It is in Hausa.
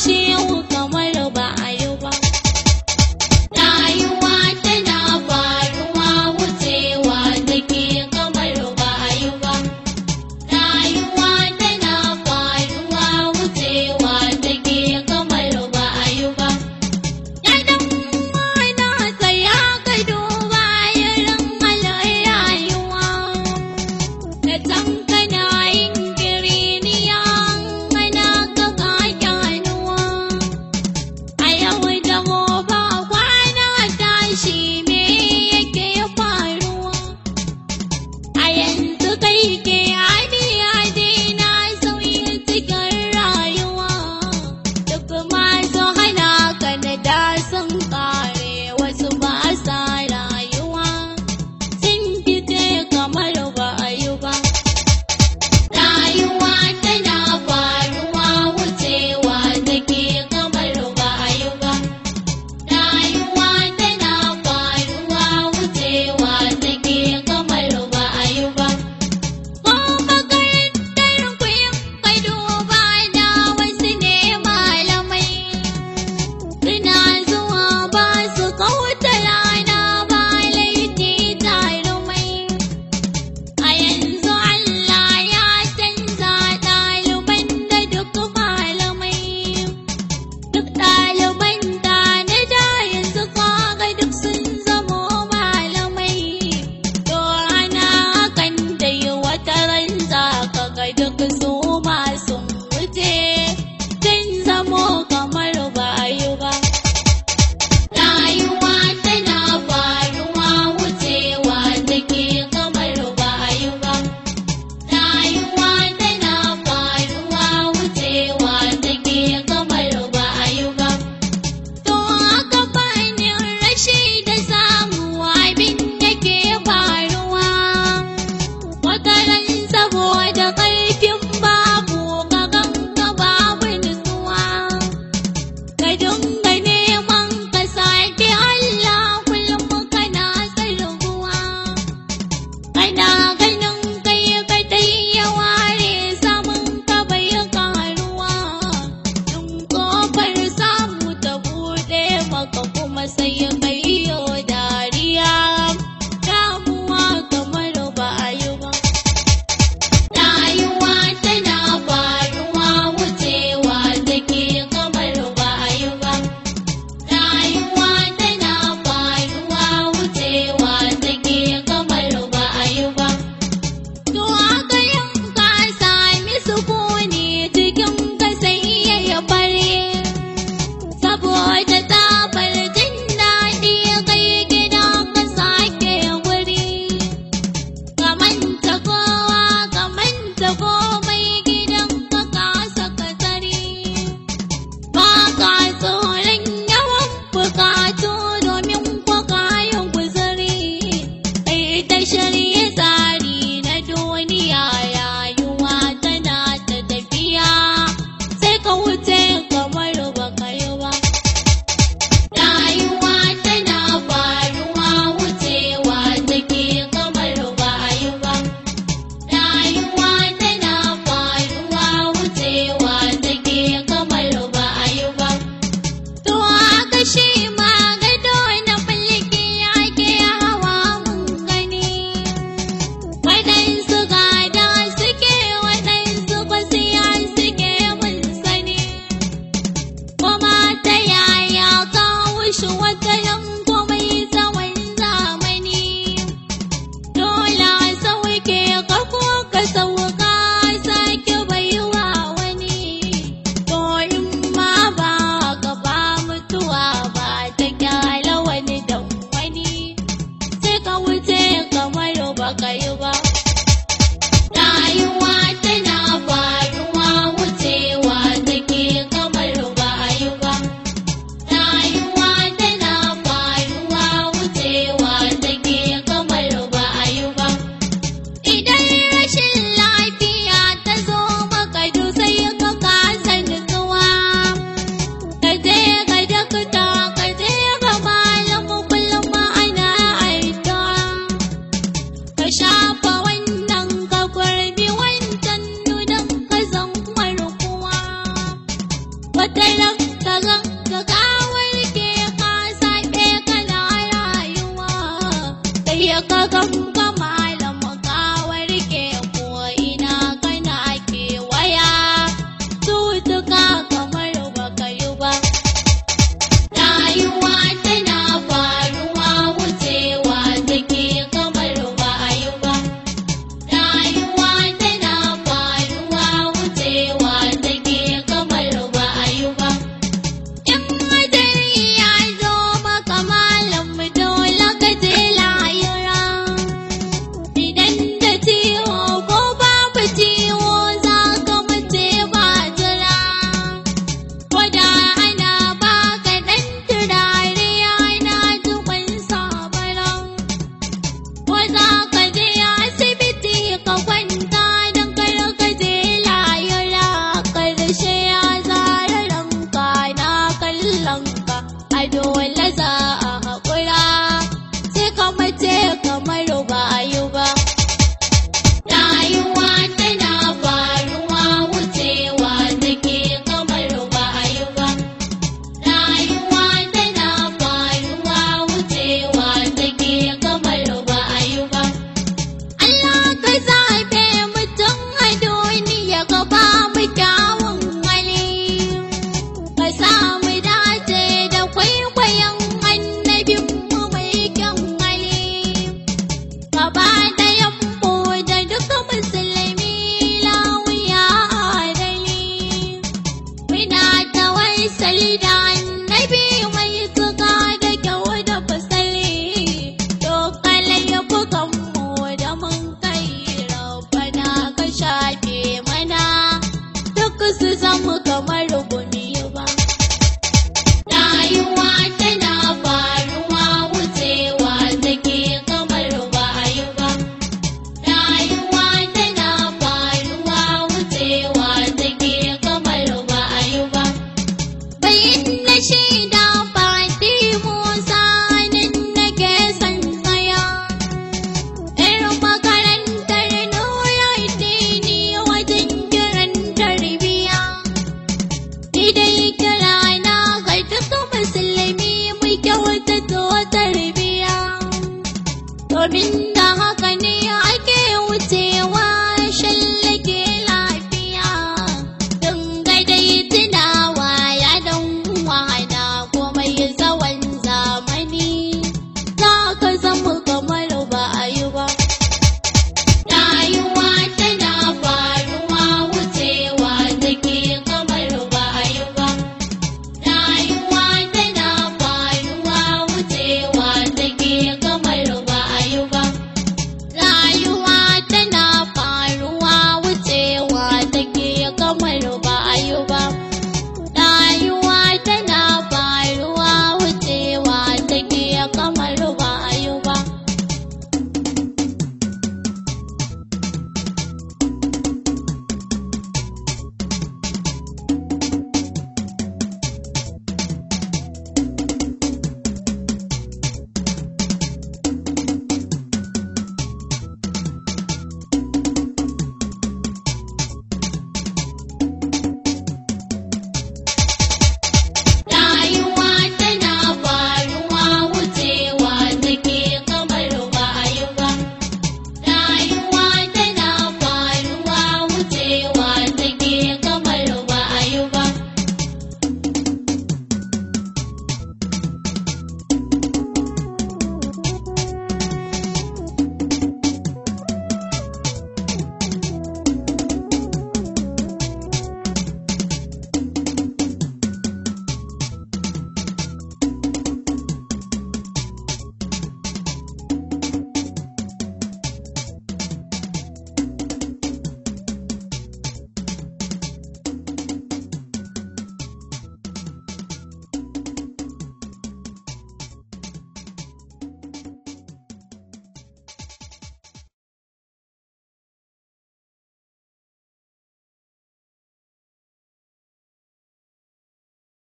Shehu kamar ba a yi ba. Rayuwa tana faruwa wucewa take kamar ba a yi ba. Rayuwa tana faruwa wucewa take kamar ba a yi ba. Ya dan uwana tsaya ka duba irin halin rayuwa. Da tankana yin kiriniya ana ka gake hannuwa. Wata ran ka ga ka ka warke ka sake kana rayuwa. Kai ka gan ka malam ka warke ko ina kana kewaya. Cutuka kamar baka yi ba. Rayuwa tana faruwa wucewa take kamar ba a yi ba. Rayuwa tana faruwa wucewa take kamar ba a yi ba. In madari ya zo maka malam dole ka je lahira. Idan da ciwo ko babu ciwo za ka mace ba jira. Koda ana baka ɗan turare ana jikon sabaran. Ko za ka je asibiti ka kwanta don kar ka je lahira. Karshe ya zara ranka na kallon ka a dole za a haƙura. Sai ka mace kamar ba a yi ba. Rayuwa tana faruwa wucewa take kamar ba a yi ba. Rayuwa tana faruwa wucewa take kamar ba a yi ba. Allah ka zaɓe mutum a duniya ka ba mu kyawun hali. Ka sa mu dace da kwaikwayon annabinmu mai kyan hali. Gaba ɗayan mu da duka musulmi lawiya adali. Muna tawassali da annabi mai suka da kyau da fasali. Dukkan laifukan mu da mun kai rabbana ka shafe mana. Duk su zama kamar gumi ba. Rayuwa tana faruwa wucewa take kamar ba a yi ba. Rayuwa tana faruwa wucewa take kamar ba a yi ba. Bayin na shi